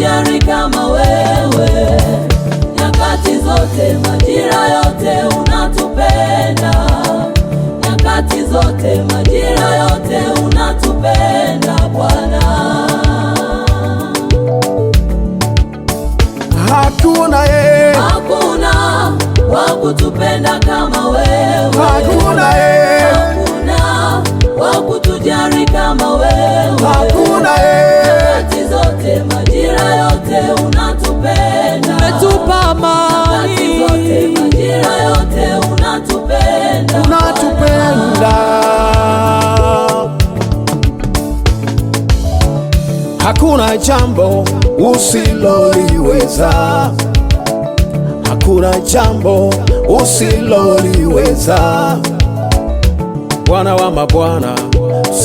kutujali kama wewe. Nyakati zote, majira yote unatupenda. Nyakati zote, majira yote unatupenda Bwana. Hakuna ye, Hakuna wa kutupenda kama wewe. Hakuna ye, Hakuna wa kutujali kama wewe. Hakuna ye. Nyakati zote, majira yote unatupenda. Umetupa Nyakati zote, amani, majira yote unatupenda. Unatupenda. Hakuna jambo usiloliweza, hakuna jambo usiloliweza. Bwana wa mabwana,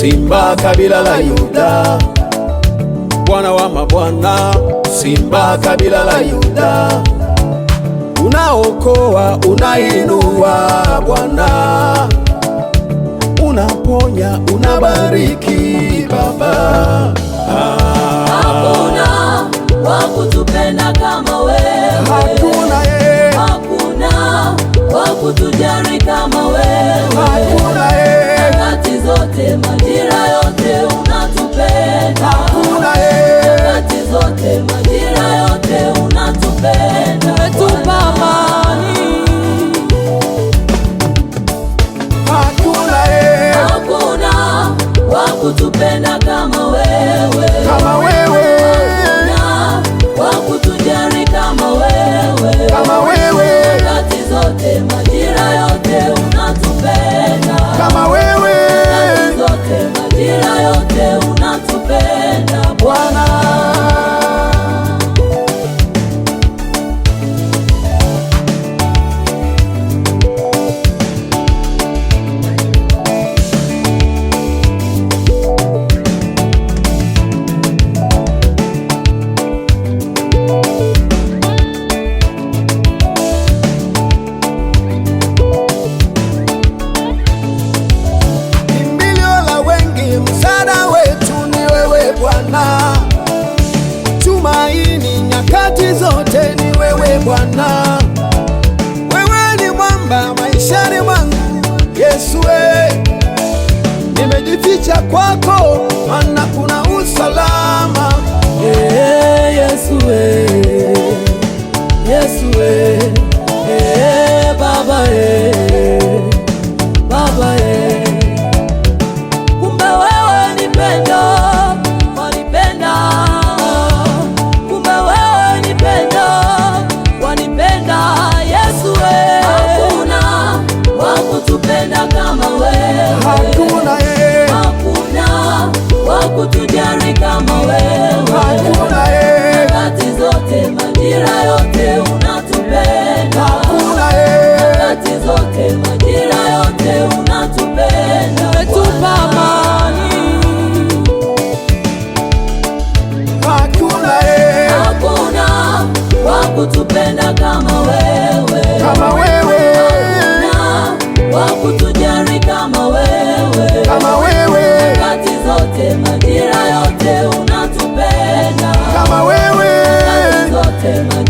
Simba kabila la Yuda. Bwana wa mabwana, Simba kabila la Yuda. Unaokoa, unainua Bwana, unaponya, unabariki Baba. Hakuna wa kutupenda kama wewe. Hakuna ye, Hakuna wa kutujali kama wewe. Hakuna ye, Nyakati zote, majira yote unatupenda. Hakuna ye, Nyakati zote, majira yote unatupenda. Umetupa amani, Hakuna ye, Hakuna wa kutupenda kama wewe. Kama wewe, Hakuna wa kutujali kama wewe. Kama wewe, Nyakati zote, majira yote unatupenda. Kama wewe, Nyakati zote, majira yote unatupenda Bwana. Kimbilio la wengi, msaada wetu ni wewe Bwana. Tumaini nyakati zote ni wewe Bwana. Wewe ni mwamba maishani mwangu Yesu, we nimejificha kwako, maana kuna usalama. Eh, Yesu eh, Yesu eh, eh, Baba eh, Baba eh. Kumbe wewe ni pendo, wanipenda. Kumbe wewe ni pendo, wanipenda Yesu eh. Hakuna wa kutupenda kama wewe. Hakuna ye, Hakuna wa kutujali kama wewe. Hakuna ye, Nyakati zote, majira yote unatupenda. Hakuna ye, Nyakati zote, majira yote unatupenda. Umetupa amani, Hakuna ye, Hakuna wa kutupenda kama wewe. Kama wewe, Hakuna wa kutujali kama wewe. Kama wewe, Nyakati zote, majira yote unatupenda. Kama wewe. Nyakati zote, majira